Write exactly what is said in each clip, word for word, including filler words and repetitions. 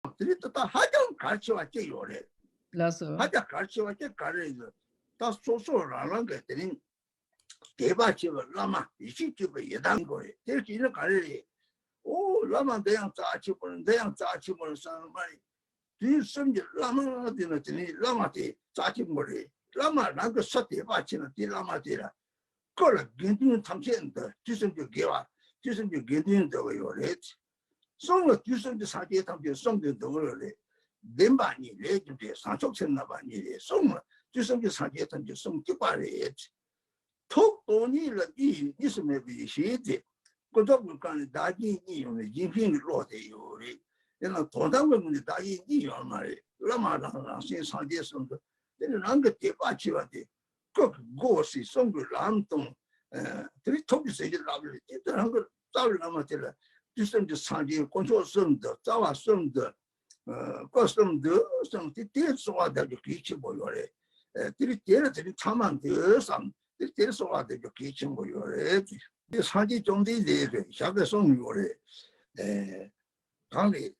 དེ་རིང་ད་ལྟ་ཧ་ཅང་གལ་ཆེ་བ་གཅིག་ཡོད་རེད། ལགས་སོ། ཧ་ཅང་གལ་ཆེ་བ་གཅིག་ག་རེ་རེད། ད་སོ་སོ་རང་རང་གི་དེ་རིང་དད་པ་ཆེ་བའི་བླ་མ་ཡེ་ཤེས་སྤྱོད་པའི་ཡི་དམ་དགོས་རེད། དེ་བྱས་ན་ག་རེ་རེད། ཨོ་བླ་མ་འདི་ཡང་རྩ་ཆེན་པོ་རེད། འདི་ཡང་རྩ་ཆེན་པོ་རེད་བསམ་མ་རེད། དུས་གསུམ་གྱི་བླ་མ་དེ་ནི་དེ་ནི་བླ་མ་དེ་རྩ་ཆེན་པོ་རེད། བླ་མ་རང་གི་སོ་དད་པ་ཆེ་ན་དེ་བླ་མ་དེ་ལ་སྐུ་ལ་དགེ་འདུན་ཐམས་ཅད་འདུ། དུས་གསུམ་གྱི་དགེ་བ་དུས་གསུམ་གྱི་དགེ་འདུན་འདུ་གི་ཡོད་རེད། གསུང་ལ་དུས་གསུམ་གྱི་སངས་རྒྱས་ཐམས་ཅད་གསུང་དུ་འདུ་གི་ཡོད་རེད། བདེན་པ་གཉིས་ལས་རྒྱུ་འབྲས་བཟང་ཕྱོགས་ཚེ་རྣམ་པ་གཉིས་རེད། གསུང་ལ་དུས་གསུམ་གྱི་སངས་རྒྱས་ཐམས་ཅད་གསུང་གཅིག་པ་རེད། ཐུགས་སྟོང་ཉིད་ལ་གཉིས་ཡོད་གཉིས་སུ་མེད་པའི་ཡེ་ཤེས་དེ། ཀུན་རྫོབ་ཀྱི་སྒང་ནས་བདག་གཞན་གཉིས་ཡོད་ནས་གཞན་ཕན་གྱི་བློ་དེ་ཡོད་རེད། དེ་ན་དོན་དམ་གྱི་ངོས་ནས་བདག་གཞན་གཉིས་ཡོད་མ་རེད། བླ་མ་རང་རང་སེམས་སངས་རྒྱས་གསུམ་དུ་དེ་ནི་རང་གི་དད་པ་ཆེ་བ་དེ། སྐུ་གི་སྒོ་ཟེར་གསུང་གི་ལམ་དང་། དེ་ནི་ཐུགས་ཀྱི་ཟེར་གྱི་ལབ་རེད། དེ་ལྟར་རང་གི་རྩ་བའི་བླ་མ་དེ་ལ་དུས་གསུམ་གྱི་སངས་རྒྱས་དཀོན་མཆོག་གསུམ་དུ་རྩ་བ་གསུམ་དུ། ཨ། སྐུ་གསུམ་འདུ་གསུམ་དེ་དེར་གསོལ་བ་འདེབས་རྒྱུ་གལ་ཆེན་པོ་ཡོད་རེད། ཨ། དེ་རིང་དེ་ལ་དེ་རིང་ཚང་མ་འདུ་བསམ་དེ་དེར་གསོལ་བ་འདེབས་རྒྱུ་གལ་ཆེན་པོ་ཡོད་རེད། དེ་སངས་རྒྱས་བཅོམ་ལྡན་འདས་ཀྱིས་ཞལ་གྱིས་གསུངས་ཡོད་རེད། ཨ། གང་རེད།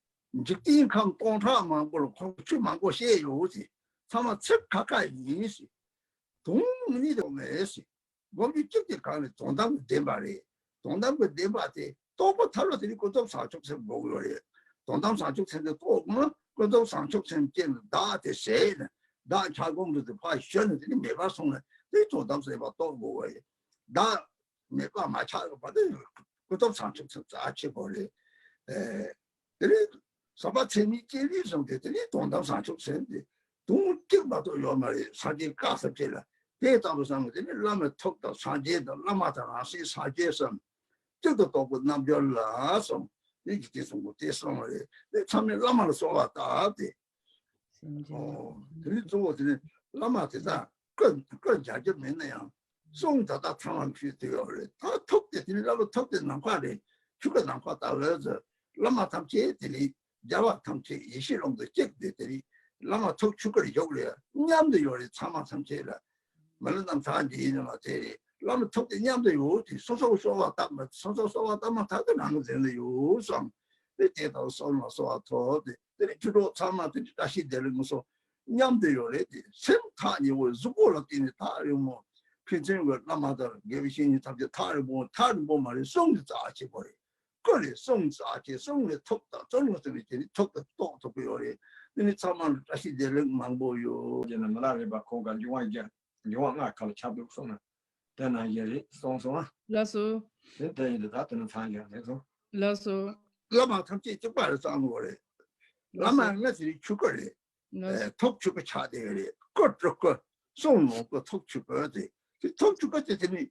འཇིག་རྟེན་ཁམས་སྟོང་ཕྲག་མང་པོར་ཁོང་ཆོས་མང་པོ་བཤད་ཡོད་ཟེར། ཚང་མ་ཚིག་ཁ་ཁ་ཡིན་ཟེར། དོན་གཉིས་དུ་མེད་ཟེར། སྒོམ་རྒྱུ་གཅིག་དེ་གང་རེད། དོན་དམ་གྱི་བདེན་པ་རེད། དོན་དམ་གྱི་བདེན་པ་དེ་རྟོགས་པ་ཐབས་ལ་དེ་ནི་ཀུན་རྫོབ་བྱང་ཆུབ་སེམས་དགོས་ཀྱི་ཡོད་རེད། དོན་དམ་བྱང་ཆུབ་སེམས་དེ་རྟོགས་དགོས་ན་ཀུན་རྫོབ་བྱང་ཆུབ་སེམས་སྐྱེས་ནས་བདག་དེ་ཟད་ནས་བདག་ཆགས་སྒོམ་གྱི་དེ་ཕར་ཞོན་ནས་དེ་ནི་མེད་པར་སོང་ནས་དེ་དོན་དམ་བདེན་པ་རྟོགས་དགོས་པ་རེད། བདག་མེད་པ་མ་ཆགས་པ་དེ་ཀུན་རྫོབ་བྱང་ཆུབ་སེམས་རྩ་ཆེ་བོ་རེད། ཨེ། དེ་ནི་ཟག་པ་ཚད་མེད་སྐྱེས་པའི་གསུང་དེ་དེ་ནི་དོན་དམ་བྱང་ཆུབ་སེམས་དེ་དོན་གཅིག་མ་གཏོགས་ཡོད་མ་རེད། སངས་རྒྱས་བཀའ་ཟབ་ཅེས་ལ་དེ་ལྟ་བུ་བསམ་གི་དེ་ནི་བླ་མའི་ཐུགས་དང་སངས་རྒྱས་དང་བླ་མ་དང་རང་སེམས་སངས་རྒྱས་སམ་གཅིག་ཏུ་རྟོགས་པའི་རྣལ་འབྱོར་ལ་གསུངས། དེ་ཡི་གེ་གསུང་གོ་དེ་གསུངས་པ་རེད། དེ་ཚང་མས་བླ་མ་ལ་གསོལ་བ་བཏབ་སྟེ། སེམས་ཅན། ཨོ། དེ་ནི་གཙོ་བོ་དེ་ནི་བླ་མ་དེ་དག་བཀའ་བཀའ་རྒྱ་རྒྱ་མེད་ན་ཡང་གསུང་ད་ལྟ་ཚང་མ་ཕུལ་དུ་ཡོད་རེད། ད་ཐུགས་དེ་དེ་ནི་བླ་མ་ཐུགས་དེ་ནམ་མཁའ་རེད། ཆུ་ཀ་ནམ་མཁའ་ལྟ་བུའི་ཚོ་བླ་མ་ཐམས་ཅད་དེ་ནི་རྒྱལ་བ་ཐམས་ཅད་ཡེ་ཤེས་ཀློང་དུ་གཅིག་དེ་དེ་ནི་བླ་མ་ཐུགས་ཆུ་ཀར་བཞུགས་རེད། མཉམ་དུ་ཡོད་རེད། ཚང་མ་ཐམས་ཅད་ལ། མི་ལ་རྣམ་ཐར་འདི་ཡིན་ནོ་དེ་རེད། བླ་མ་ཐུགས་དེ་མཉམ་དུ་ཡོད་དེ་སོ་སོར་གསོལ་བ་བཏབ་ན་སོ་སོར་གསོལ་བ་བཏབ་མ་ཐག་ཏུ་རང་གི་འཛིན་ལ་ཡོད་བསམ། དེ་དེ་ལྟར་གསོལ་ལ་གསོལ་བ་ཐོབ་སྟེ་དེ་ནི་ཆོས་གྲོགས་ཚང་མ་དེ་ནི་བཀྲ་ཤིས་བདེ་ལེགས་ངོ་སོ་མཉམ་དུ་ཡོད་རེད་དེ། སེམས་ཐག་ཉེ་བོ་གཟུགས་པོ་ལ་བརྟེན་ནས་ཐག་རིང་མོ། ཕན་ཚུན་གྱི་བླ་མ་དང་དགེ་བའི་བཤེས་གཉེན་ཐམས་ཅད་ཐག་རིང་པོ་ཐག་རིང་པོ་མ་རེད། གསུང་གི་རྩ་ཆེ་བོ་རེད། ཀུན་ནས་གསུང་རྩ་ཆེ་གསུང་ནས་ཐུགས་དང་གསུང་ནས་གསུང་ནས་དེ་ནི་ཐུགས་དང་རྟོགས་ཐུབ་ཀྱི་ཡོད་རེད། དེ་ནི་ཚང་མ་ལ་བཀྲ་ཤིས་བདེ་ལེགས་མང་པོ་ཡོད། རྗེས་ནས་མི་ལ་རས་པ་ཁོང་ག་འབྱུང་བ་བརྒྱ་འབྱུང་བ་ལྔ་ཁ་ལ་ཁྱབ་འདུག་གསུངས་ན་དེ་ན་ཡེ་རེད་གསུངས་སོང་ཨ། ལགས་སོ། དེ་དེ་ཡིན་དུ་ད་དེ་ན་ཚང་ཡང་རེད་སོང་། ལགས་སོ། བླ་མ་ཐམས་ཅད་གཅིག་པ་རེད་བསམ་དགོས་རེད། བླ་མ་ལགས་སོ། ང་དེ་རིང་ཆུ་ཀ་རེད། ལགས་སོ། ཐུགས་ཆུ་ཀ་ཆགས་བསྡད་རེད། ཀ་ཏྲུ་ཀ་གསུང་ལོང་ཀ་ཐུགས་ཆུ་ཀ་དེ་དེ་ཐུགས་ཆུ་ཀ་དེ་དེ་ནི་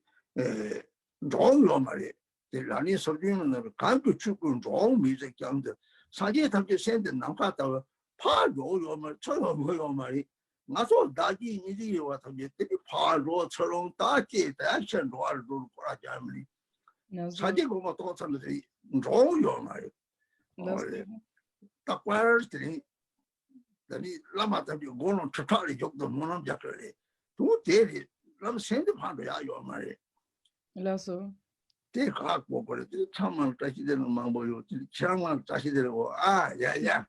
འགྲོ་འོང་ཡོད་མ་རེད། དེ་ལ་ནི་སོ་བདུན་མ་ན་རུ་གང་གི་ཆོས་ཀུན་འགྲོ་འོང་མི་ཟེར་ཀྱང་འདི་སངས་རྒྱས་ཐམས་ཅད་སེམས་དེ་ནམ་མཁའ་ལྟ་བུ་ཕར་འགྲོ་ཡོད་མ་རེད། ཚུར་ཡོང་གི་ཡོད་མ་རེད། ང་ཚོ་བདག་གི་ཉིད་དེ་ཡོད་པ་ཐམས་ཅད་དེ་ནི་ཕར་འགྲོ་ཚུར་ཡོང་ད་ཅེས་ད་ཡ་ཆེར་འགྲོ་བར་འགྲོ་རུ་ཁོ་ར་རྒྱ་མི་རིགས་ལགས་སོ། སངས་རྒྱས་གོ་མ་གཏོགས་ཚར་ནི་དེ་འགྲོ་ཡོད་མ་རེད། ལགས་སོ། རྟག་པར་དེ་རིང་ད་ནི་བླ་མ་ཐམས་ཅད་དགུང་ལོ་ཁྲི་ཕྲག་ལས་མགྱོགས་དུ་སྨོན་ལམ་རྒྱག་གི་རེད། དུང་དེ་རེད། བླ་མ་སེམས་དེ་ཕར་འགྲོ་ཡག་ཡོད་མ་རེད། ལགས་སོ། དེ་ཁག་པོ་གོ་རེད། དེ་ཚང་མ་ལ་བཀྲ་ཤིས་བདེ་ལེགས་མང་པོ་ཡོད། དེ་ཁྱེད་རང་ལ་བཀྲ་ཤིས་བདེ་ལེགས་འོ་ཨ་ཡ་ཡ།